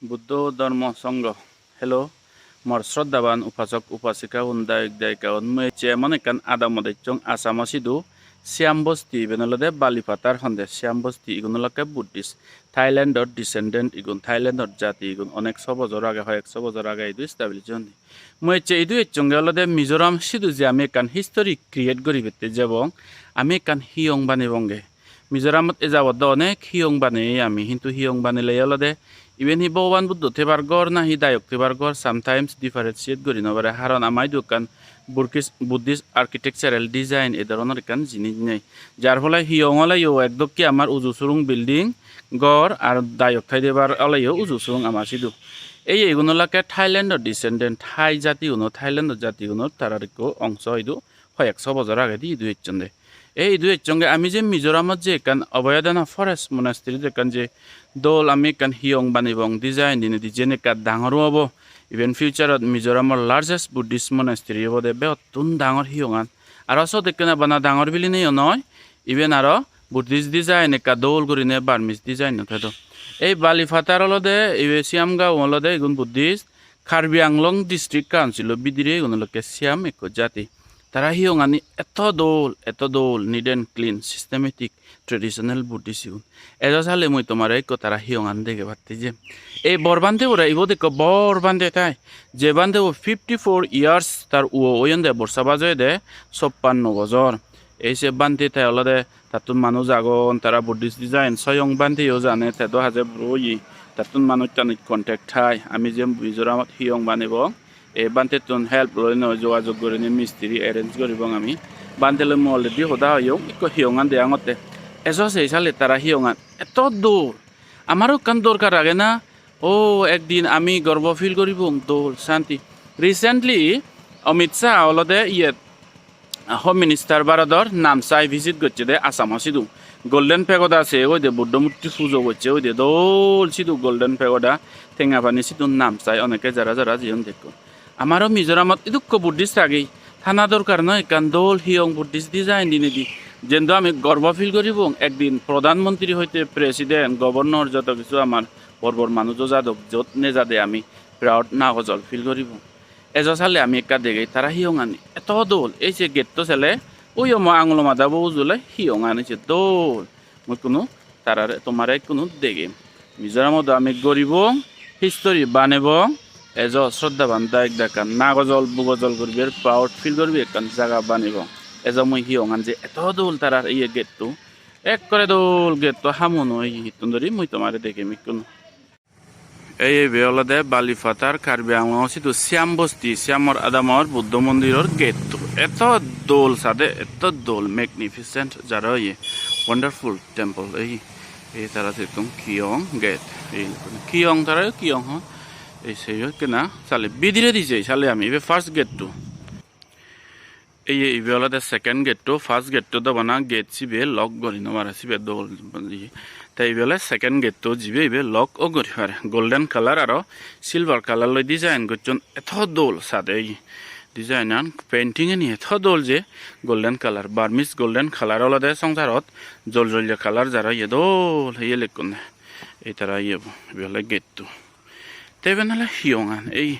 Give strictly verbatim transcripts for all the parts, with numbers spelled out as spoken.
Buddho Dharma Sangha. Hello, mor shraddhaban upasok upasika un, dayok dayika un. Mui ecche emon ekkan adamot ecchong, Assamo sidu Siam Bosti, iben olode Balipatar honde Siam Bosti, igun olakke Buddhist. Thailandor descendant igun, Thailandor jati igun, onek so bojor age, hoyek so bojor age idu establish oyon. Mui ecche idu ecchonge olode Mizoram sidu je ami ekkan history create guribette jebong, ami ekkan hiyong banebonge. Mizoramot e jabot do onek hiyong baneye ami, hintu hiyong banele olode iben hi Bhogoban Buddho thebar ghor na hi dayok thebar ghor, sometimes differentiate guri no pare, haron ama idu ekkan Burkis-, Buddhist architectural design e dhoronor ekkan jinis nei. Jar phole hiyong oleyo ek dokke amar uju surung building ghor, ar dayok thai thebar oleyo uju surung ama sidu. Ei igun olakke Thailandor descendant, Thai jatiguno, Thailandor jatigunor tarar ekko ongso idu hoyek so bojor agedi idu ecchonde. Ei idu ecchonge ami je Mizoramot je ekkan Abhayadana Forest Monastery-t ekkan je dol ami ekkan hiyong banebong design dinedi, jiyen ekka dangor obo. Iben future-ot Mizoramor largest Buddhist monastery obode, begottun dangor hiyongan. Aro sot ekkena bana dangor bilinei-o noi, iben aro Buddhist design ekka dol gurine Burmese design-ot hedo. Ei Balipatar olode, ibe Siam Gaon olode igun Buddhist, Karbi Anglong District Council-o bidire igun olakke Siam ekko jati. Tara hiyongani eto dol, eto dol, neat and clean, systematic, traditional Buddhist igun. Ejo sale mui tomare ekko tara hiyongan degebatte jem. Ei bor bhante bore, ibot ekko bor bhante thai. Je bhante bo fifty four years tar uo oyonde, borsa baj oyede soppanno bojor. Ei se bhante thai olode tattun manuj agon, tara Buddhist design, soyong bhanteyo jane, te do haje buro oye. Tattun manuj tanuj contact thai. Ami je Mizoramot hiyong banebo, ei bhantettun help loinei, jogajog gurinei mistiri arrange guribong ami. Bhante loi mui already hoda hoyong, ekko hiyongan deyangotte. Ejo sei sale tara hiyongan eto dol. Amaro ekkan dorkar age na? O, ekdin ami gorbo feel guribong, dol, santi. Recently, Amit Shah olode iyet, ah, Home Minister Bharodor Namsai visit gocchede Assamo sidu. Golden Pagoda se oide, Buddho murti pujo gocche oide, dol sidu Golden Pagoda, tenga pani sidu Namsai, oneke jara jara jeyon dekko. Amaro Mizoramot idukko Buddhist agey, thana dorkar noi ekkan dol hiyong Buddhist design dinedi. Jendo ami gorbo feel guribong, ekdin Pradhan Mantri hoite President, Governor, joto kisu amar bor bor manuj o jadok, jot nejade ami proud nagojol feel guribong. Ejo sale ami ekka degei tara hiyongani eto dol. Ei se getto sele, uyo mo angulo madabo ujule hiyongan ei se dol. Mui ikkunu tarare, tomare ikkunu degem. Mizoramot ami guribong, history banebong, ejo shraddhaban dayok dayokan nagojol bugojol guribar proud feel guribar ekkan jaga banebong. Ejo mui hiyongan je eto dol tarar iye getto, ekkore dol getto, hamuno iye hittun duri mui tomare degem ikkunu. Ei ibe olode Balipatar, Karbi Anglong, sidu Siam Bosti, Siamor adamor Buddho mondiror gate-to. Eto dol sade, eto dol, magnificent jara oye, wonderful temple. Ei, ei tara sittun kiyong gate, ei kiyong, tara kiyong hon. Ei seyo ekkena sale bidiredi jei sale ami, ibe first gate-to. Eye ibe olode second gate-to, first gate-to do bana gate sibe lock guri no pare, sibe dol. Te ibe ole second gate-to, jibe ibe lock o guri pare. Golden color aro silver color loi design gocchon, eto dol sade ye. Design an, painting ani eto dol je golden color, Burmese golden color olode songsarot jol jolje color, jara ye dol heye lekkon. Ei tara ye bo, ibe ole gate-to. Te iben ole hiyongan, ei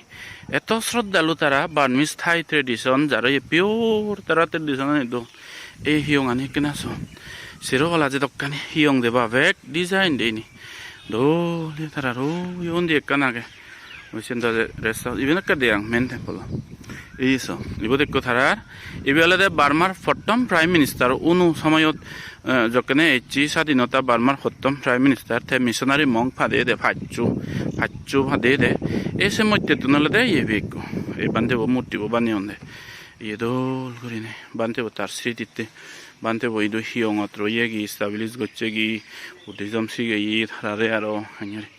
eto sroddhalu tara Burmese Thai tradition, jaro ye pure tara tradition ani do. Ei hiyongan ekkena so. Sero palla jedokkani hiyong deba bek design de ini. Dol ye tara ro ye undi ekkan age. Ui sen do rest house. Iben ekka deyang main temple. Ei so, ibot ekko tarar, ibe olode Burmar pottom Prime Minister unu somoyot, eh, jokkene ecche sadinota, Burmar pottom Prime Minister, te missionary monk padeyede paccho, paccho padeyede. Ei se mottettun olode ibe ekko, ei bhantebo murtibo baneyonde. Iye dol gurinei, bhantebo tar srititte, bhantebo idu hiyongot royegi, establish gocchegi, Buddhism sigeye tarare aro, hanyari.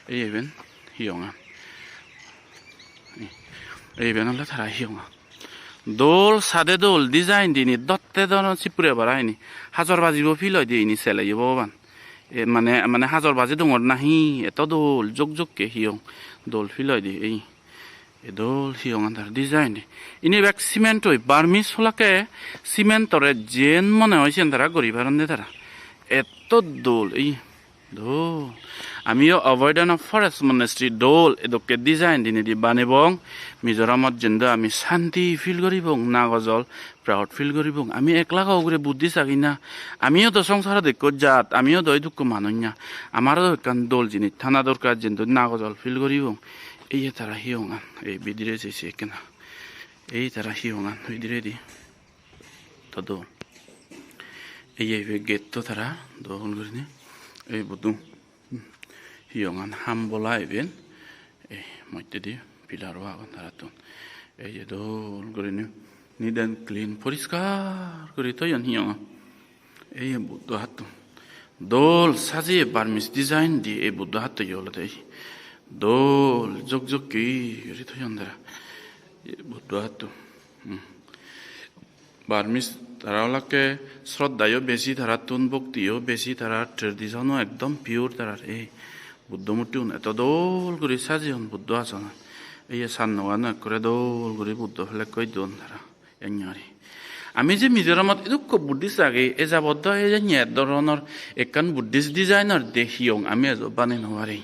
Ei iben hiyongan. Ei iben ole tara hiyongan. Dol, sade dol, design dine, dotte doron sipure bara ini. Hajor bajibo feel oide ini sele, ye Bhogoban. E mane, mane hajor baji dongor nahi, eto dol, jok jokke hiyong. Dol feel oide ei. E dol hiyongan tar design de. Ini bek cement oi, Burmese olakke cement ore jen mone oi siyen tara guri paronde tara. Eto dol, ei. Dol. Amiyo Avoidana Forest Monastery dol edokke design dinedi banebong. Mizoramot jendo ami santi feel goribong, nagojol proud feel goribong. Ami ek lago ugure Buddhist agi na. Amiyo do songsarot ekko jat, amiyo do idukko manuj na. Amaro do ekkan dol jinis thana dorkar, jendo nagojol feel goribong. Ei je tara hiyongan, ei bidire sese ekkena. Ei tara hiyongan bidiredi. To dol. Ei je ibe gate to tara dol gurinei. Ei Buddho hiyongan ham bola iben. Ei moddedi pillar o agon tarattun. Ei je dol gurinei neat and clean, poriskar guri toyon hiyongan. Ei je Buddho hatto. Dol sajeye Burmese design di ei Buddho hatto ye olode. Dol jok jokke guri toyon tara. Ei Buddho hatto. Hmm. Burmese tara olakke sroddhayo besi, tarattun bhoktiyo besi, tarar tradition-o ekdom pure tarar. Ei Buddho murtigun eto dol guri sajeyon Buddho asonan. Ei sannogan ekkore dol guri Buddho flag-koi don tara. Enjori. Ami je Mizoramot edukko Buddhist agi, e jabot do e janye doronor ekkan Buddhist design-or de hiyong ami ejo banei no pari.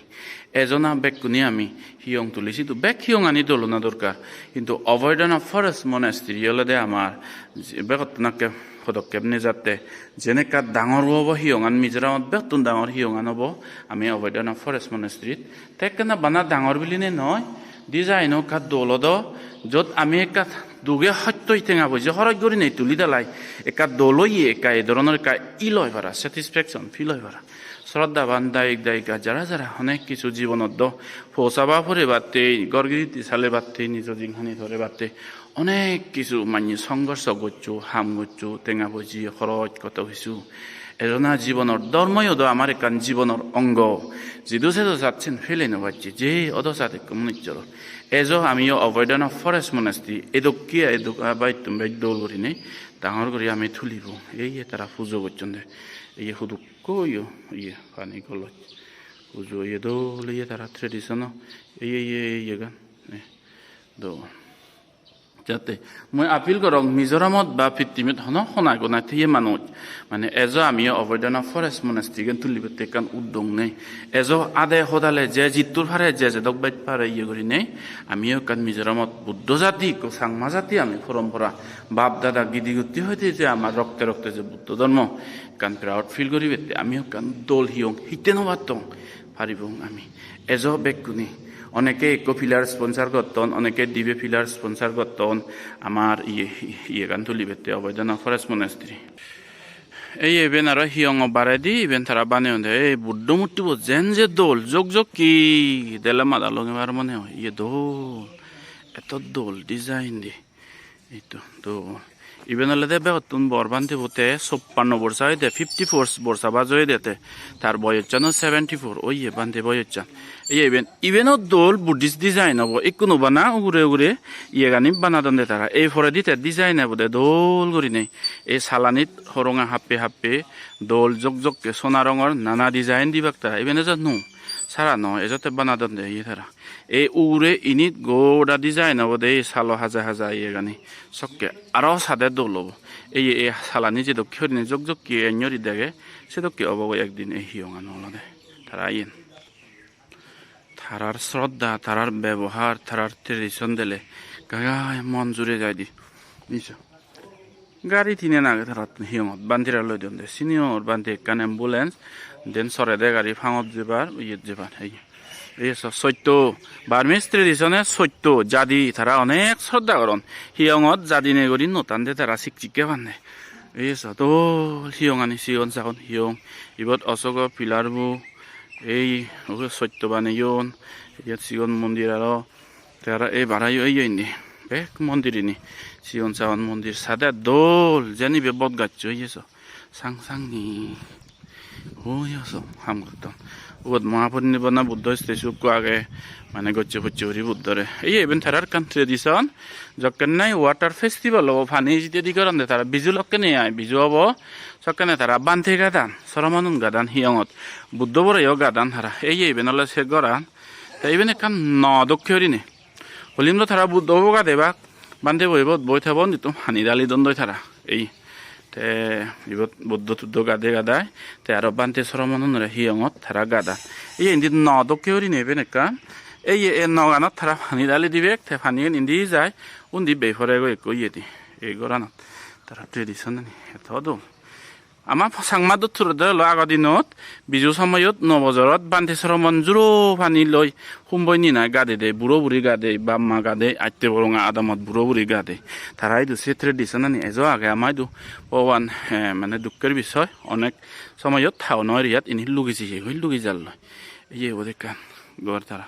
Ejo na bekkune ami hiyong tuli sidu. Bek hiyongani dol ona dorkar. Hintu Avoidana Forest Monastery olode amar je begottun akke podokkep nejatte. Jen ekka dangor obo hiyongan, Mizoramot begottun dangor hiyongan obo. Ami Avoidana Forest Monastery-t. Te ekkena bana dangor bilinei noi. Design-o ekka dol odo. Jot ami ekka duge hottoi tenga poije horoj gurinei tuli dalai. Ekka dol oye, ekka ei doronor ekka il oi para, satisfaction feel oi para. Sroddhaban dayok dayika jara jara onek kisu jibonot do, po saba porebatte, ghor giritti salebatte, nijo jinghani torebatte onek kisu manye songhorsho goccho, ham goccho, tenga poije horoj, koto kisu. Ejona jibonor dhormoyo do amar ekkan jibonor ongo. Jidu sedo sat sen pele no pacche, je odo sat ekko manucchor. Ejo amiyo Avoidana Forest Monastery edokke edok, ah, baittun bej dol gurinei dangor guri ami tulibo. Ei je tara pujo gocchonde. Ei je huduk Ikko yo, iye, pani goloj. Pujo iye dol iye tara tradition-o. Iye, iye, iyegan. Eh, dol. Jate, mui appeal gorong Mizoramot ba pittimit hono honai gonai thiye manuj. Mane ejo amiyo Avoidana Forest Monastery-gan tulibatte ekkan uddong nei. Ejo ade hodale je jittur pare, je jedok bej pare iye gurinei. Amiyo ekkan Mizoramot Buddho jati, ekko Changma jati ami porompora. Bap dada gidi gutti hoide je amar rokte rokte je Buddho dhormo. Ekkan proud feel guribette, ami ekkan dol hiyong hitte no pattong, paribong ami. Ejo bekkune. Oneke ekko pillar sponsor gotton, oneke dibe pillar sponsor gotton, amar iye, iyegan tulibette Avoidana Forest Monastery. Ei iben aro hiyongo baredi, iben tara baneyonde. Ei Buddho murtibo jen je dol, jok jok ki dele mada longebar mone hoi. Iye dol, eto dol design de. Ei to, to. Iben olode begottun bor bhante bo, te soppanno borsa oyede, fifty four borsa baj oyede te. Tar boyossan o seventy four oye bhante boyossan. Ei iben, iben o dol Buddhist design obo. Ikkunu bana ugure ugure iyegani banadonde tara. Ei poredi te design ebode dol gurinei. Ei salanit horonga happe happe dol jok jokke sona rongor nana design dibak tara. Iben ejo nuo. Sara noi, ejo te banadonde iye tara. Ei ugure init goda design obode ei salo haja haja iyegani. Sokke aro sade dol obo. Ei, ei salani jedokke gurinei jok jokke enjori dege, sedokke obogoi ekdin ei hiyongan olode. Tara iyen. Tarar sroddha, tarar bebohar, tarar tradition dele gai gai mon jure jaide. Niso. Gari tinen age tarattun hiyongot, bhantire loi don de. Senior bhante ekkan ambulance, den sorede gari pangot jebar, iyet jebar. Ei, ei so sotto, Burmese tradition-e sotto, jadi tara onek sroddha goron. Hiyongot jadi nei guri no tande tara sik sikke pande. Ei so dol hiyongani, sigon sagon hiyong. Ibot Ashoka pillar bo, ei ugure sotto baneyon. Iyot sigon mondir aro. Te aro ei barayo, ei indi bek mondir ini, sigon sagon mondir, sade dol, jeni be bot gaccho oye so, sang sang ni. Oye so ham gotton. Ubot Mahaparinibbana Buddho statue ekko age, mane gocche pocche guri Buddhore. Ei iben tarar ekkan tradition, jokken nahi water festival obo, pani jidedi goronde tara, Biju lokkene ai, Biju obo, sokkene tara bhante gadan, soromanun gadan hiyongot, Buddho boreyo gadan tara. Ei iben ole se goran. Te iben ekkan nuo dokke gurinei. Holim do tara Buddho boga debak, bhante bo ibot boi thebo, undittun pani dali don doi tara. Ei, Te ibot Buddho Tuddho gade gadai, te aro Bhante Soromonunore hiyongot tara gadan. Iye indi no dokke gurinei iben ekkan. Ei ye, ei noganot tara pani dali dibek, te paniyen indi jai, undi bei poregoi ekko iyedi. Ei goranot tara tradition ani eto dol. Ama Changma dottor de olo ago dinot Biju somoyot no bojorot Bhante Soromon juro pani loi humboi ninai gadede, buro buri gade, bap ma gade, atte boronga adamot buro buri gade. Tara idu se tradition ani ejo age, ama idu Bhogoban, eh, mane dukker bisoy, onek somoyot town o area-t ini lugi jeye goi, lugi jalloi. Iye obode ekkan gor tara.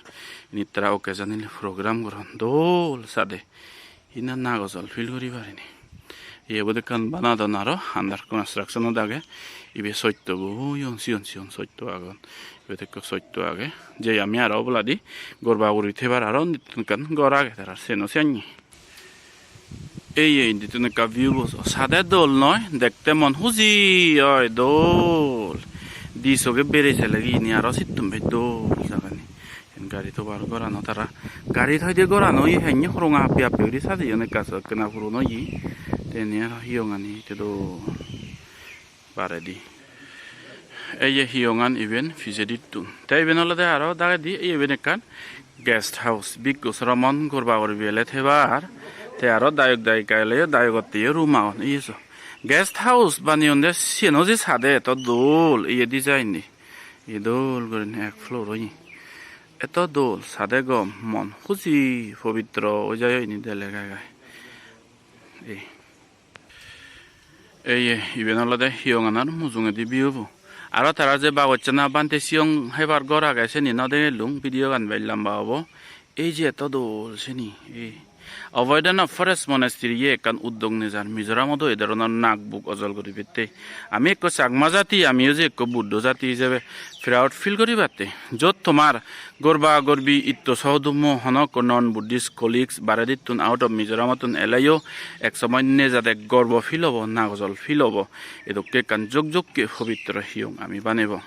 Init tara occasionally program goron. Dol sade. Hi na nagojol feel guri parini. Iye obode ekkan banadon aro under construction-ot age. Ibe sotto bo, uyon sigon sigon sotto agon. Ibet ekko sotto age. Jei ami aro oboladi gorba guri thebar aro undittun ekkan gor age tarar, seno siyanye. Ei, ei, indittun ekka view bo sade dol noi, dekte mon huji oi dol. Di soge bere sele gini aro sittun bej dol jagani. Iyen gari tobar gorano tara. Gari thoide gorano ye henne horonga happi happi guri sajeyon, ekka so ekkena puron oye. Te indi aro hiyongani te dol. Baredi. Ei ye hiyongan iben pijedittun. Te iben olode aro dagedi iben ekkan guest house. Bhikkhu Sramon gorba gorbi ele thebar. Te aro dayok dayika eleyo, dayogotte yo room agon. Iye so. Guest house baneyonde siyen oje sade eto dol iye design ni. Iye dol gurinei ek floor oye. Eto dol sade gom, mon huji pobitro oi jai ini dele gai gai. Ei. Ei ye, iben olode hiyonganor mujungedi view bo. Aro tara je bagochana bhante siyong hebar ghor age, seni no degelung, video gan bej lamba obo. Ei je eto dol seni, ei. Avoidana Forest Monastery ye ekkan uddog nejar, Mizoramot o ei dhoronor nak buk ojol guribatte. Ami ekko Chakma jati, amiyo je ekko Buddho jati hijebe proud feel guribatte. Jot tomar gorba gorbi itto sohudummo hono ekko non Buddhist colleagues baredittun out of Mizoramottun eleyo ek somoy nejade gorbo feel obo, nagojol feel obo. Edokke ekkan jok jokke pobitro hiyong ami banebo.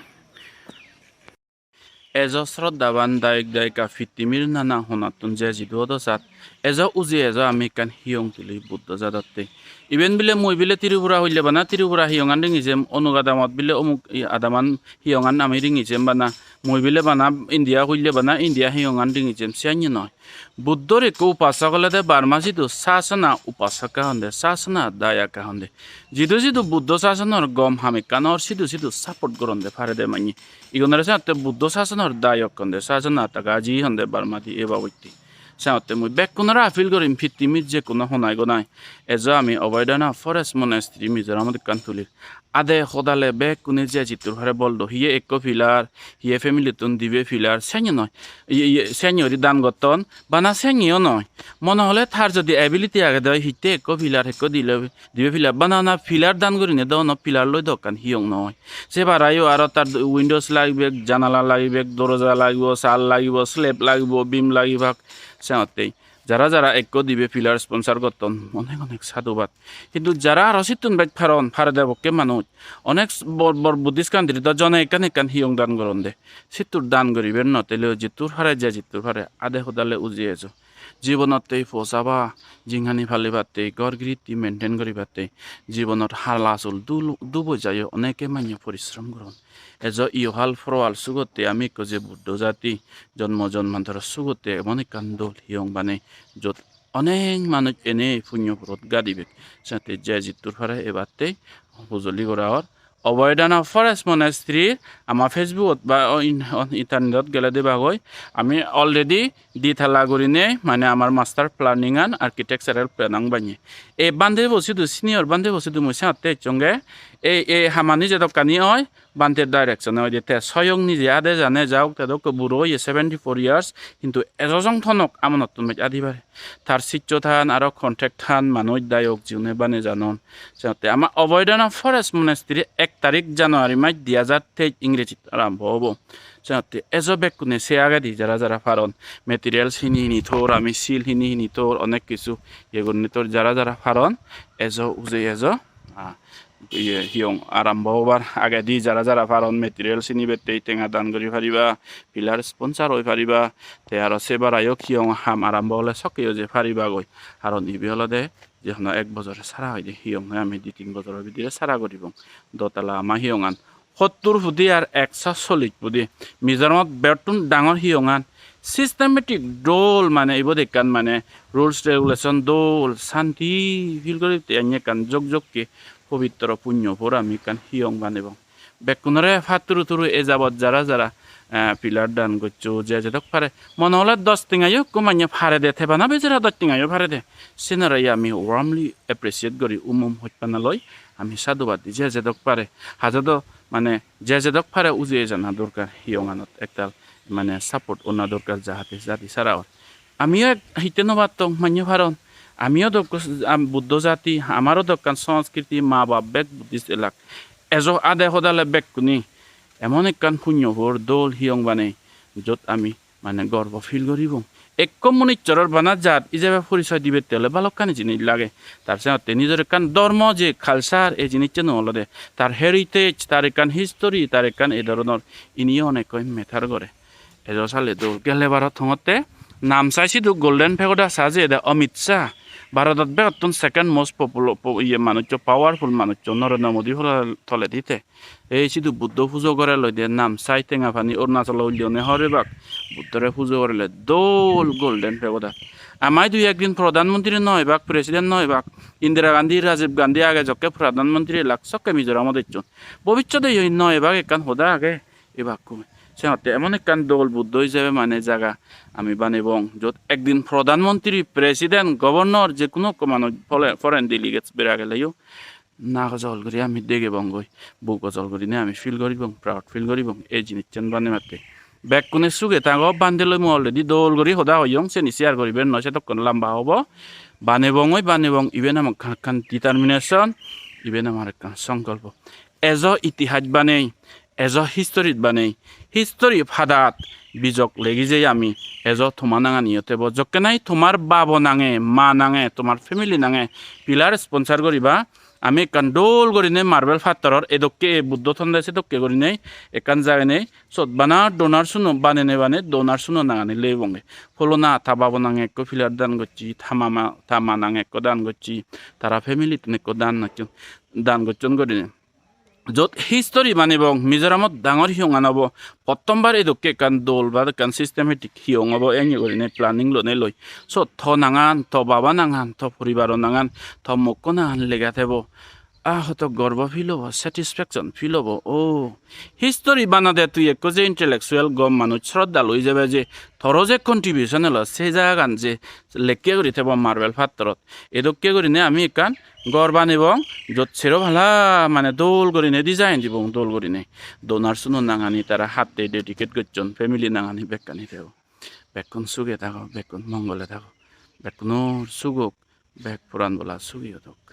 Ejo sroddhaban dayok dayika pittimir nana honattun je jidu odo sat. Ejo uje ejo ami ekkan hiyong tuli Buddho jadotte. Iben bile mui bile Tripura hoille bana Tripura hiyongan ringi jem, omuk adamot bile omuk i adaman hiyongan ami ringi jem bana, mui bile bana India hoille bana India hiyongan ringi jem, siyanye noi. Buddhor ekko upasok olode Burma sidu sasana upasaka honde, sasana dayaka honde. Jidu jidu Buddho sasonor gom ham ekkan or sidu sidu support goronde parede manye. Igunore senotte Buddho sasonor dayok honde, sasana tagaji honde Burmadi e babotte. Senotte mui bekkunore appeal gorim, pittimit je kuno honai gonai ejo ami Avoidana Forest Monastery Mizoramot ekkan tulir. Ade hodale bekkune je jittur pare bol do. Hiye ekko pillar, hiye family-tun dibe pillar, senne noi. Iye, iye, senne guri dan gotton, bana senneyo noi. Mone hole tar jodi ability agede oi, hitte ekko pillar, ekko dile, dibe pillar, bana bana pillar dan gurinei do, hono pillar loi do ekkan hiyong noi. Se barayo aro tar windows lagibek, janala lagibek, doroja lagibo, sal lagibo, slab lagibo, beam lagibak, senottei. Jara jara ekko dibe pillar sponsor gotton, onek onek sadhubad. Hintu jara aro sittun bej paron, parede pokke manuj, onek bor bor Buddhist country-t do jone ekkan ekkan hiyong dan goronde. Sittur dan guribar no teleyo jittur pare, je jittur pare, ade hodale uje ejo. Jibonottei posaba, jinghani palibattei, ghor giritti maintain guribattei, jibonot hala sul dul-, dub oi jayo, oneke manye porishrom goron. Ejo iyohal porohal sugotte ami ekko je Buddho jati, jonmo jonmantoro sugotte emon ekkan dol hiyong banei, jot onek manuj ene punyo purot gadibek. Senotte je jittur pare ebatte hujoli gora or. Avoidana Forest Monastery ama Facebook-ot ba o in-, on internet-ot gele debagoi. Ami already di tala gurinei, mane amar master planning-an, architectural plan-an banye. Ei bhante bo sidu, senior bhante bo sidu mui senotte ecchonge. Ei, ei hamani jedokkani oi, bhanter direction-e oide, te soyong nije ade jane, jaok te dokke buro oye, seventy four years, hintu ejo jong tonok amonottun bej adi pare. Tar siccho tan aro contact tan manuj dayok jiune bane janon. Senotte ama Avoidana Forest Monastery ek tarik January mas di hajar teis Ingrejit arambo obo. Senotte ejo bekkune se agedi jara jara paron, materials hini hini tor, ami sil hini hini tor, onek kisu iye gurinei tor, jara jara paron ejo uje ejo. Ah, iye, hiyong arambo obar agedi jara jara paron material sinibatte tenga dan guri pariba, pillar sponsor oi pariba, te aro se barayok hiyong ham arambo ole sokke oje paribagoi. Karon ibe olode je hono ek bojore sara hoide hiyong noi, ami di tin bojoro bidire sara guribong. Dotala ama hiyongan hottur pudi ar ekso sollish pudi. Mizoramot begottun dangor hiyongan, systematic dol, mane ibot ekkan mane rules regulation dol, santi feel gurite anye ekkan jok jokke pobitro punyo por ami ekkan hiyong banebong. Bekkunore patturu turu e jabot jara jara, eh, pillar dan goccho, je jedok pare. Mone hole dos tengayo ekko manye parede, tebana bejara dos tengayo parede. Senore ami warmly appreciate guri, um um hojpana loi ami sadhubad di, je jedok pare. Hajodo mane je jedok pare ujei jana dorkar, hiyonganot ektal mane support ona dorkar, jahate jadi sara or. Amiyo ek hitte no pattong, manye paron. Amiyo dokko s-, am-, Buddho jati, amaro dokkan sanskriti, ma bap bek Buddhist elak. Ejo ade hodale bekkune emon ekkan punyo por dol hiyong banei, jot ami mane gorbo feel guribong. Ekko munichoror bana jat ijebe porisoy dibette ole balokkani jinis lage. Tar senotte nijor ekkan dhormo je culture, ei jinissan olode tar heritage, tar ekkan history, tar ekkan ei dhoronor, iniyo onekkoi matter gore. Ejo sale dol. Gelle barot hongotte Namsai sidu Golden Pagoda sajeyede Amit Shah, Bharodot begottun second most popular, po-, iye manuccho, powerful manuccho, Narendra Modi toledi te. Ei sidu Buddho pujo gore loide Namsai Tengapani, Arunachalo ullone hor ebak. Buddhore pujo gorele dol Golden Pagoda. Ama idu ekdin prodhan montri no ebak, president no ebak. Indira Gandhi, Rajiv Gandhi age jokke prodhan montri elak, sokke Mizoramot ecchon. Bobissote yo no ebak ekkan hoda age ebakku. Senotte emon ekkan dol Buddho ijebe mane jaga ami banebong, jot ekdin prodhan montri, president, governor, je hono ekko manuj pole-, foreign delegates bera geleyo nagojol guri ami degebongoi, bugojol gurinei ami feel guribong, proud feel guribong ei jinissan banematte. Bekkune suge tago, bhante loi mui already dol guri hoda hoyong, seni share guriber noi, sedokkun lamba obo. Banebongoi banebong, iben amar ekkan determination, iben amar ekkan songkolpo. Ejo itihas banei, ejo history banei, history padat bijok legi jei ami, ejo toma nanganiyo tebo. Jokke nahi tomar babo nange, ma nange, tomar family nange pillar sponsor guriba, ami ekkan dol gurinei marble pattoror edokke, Buddho tonde sedokke gurinei ekkan jagenei sot bana donor suno banenei banei donor suno nangani lebonge. Pholona ta babo nange ekko pillar dan gocche, ta mama, ta ma nange ekko dan gocche, tara family tun ekko dan gocchon, dan gocchon gurinei. Jot history banebong, Mizoramot dangor hiyongan obo, pottombar edokke ekkan dol ba ekkan systematic hiyong obo, eni gurinei planning lonei loi. Sot to nangan, to baba nangan, to poribaro nangan, to mokko nangan lega tebo. Ah, hoto gorbo feel obo, satisfaction feel obo. Oh, history banade tui ekko je intellectual gom manuj, sroddhalu ijebe je toro je contribution elo, se jagagan je lekke guri tebo marble pattorot. Edokke gurinei ami ekkan gor banebong, jot sero pala mane dol gurinei design dibong, dol gurinei. Donor suno nangani tara hatte dedicate gocchon, family nangani bekkani tebo. Bekkun suge tago, bekkun mongole tago, bekkunor sugok, bek poran bola sugi odok.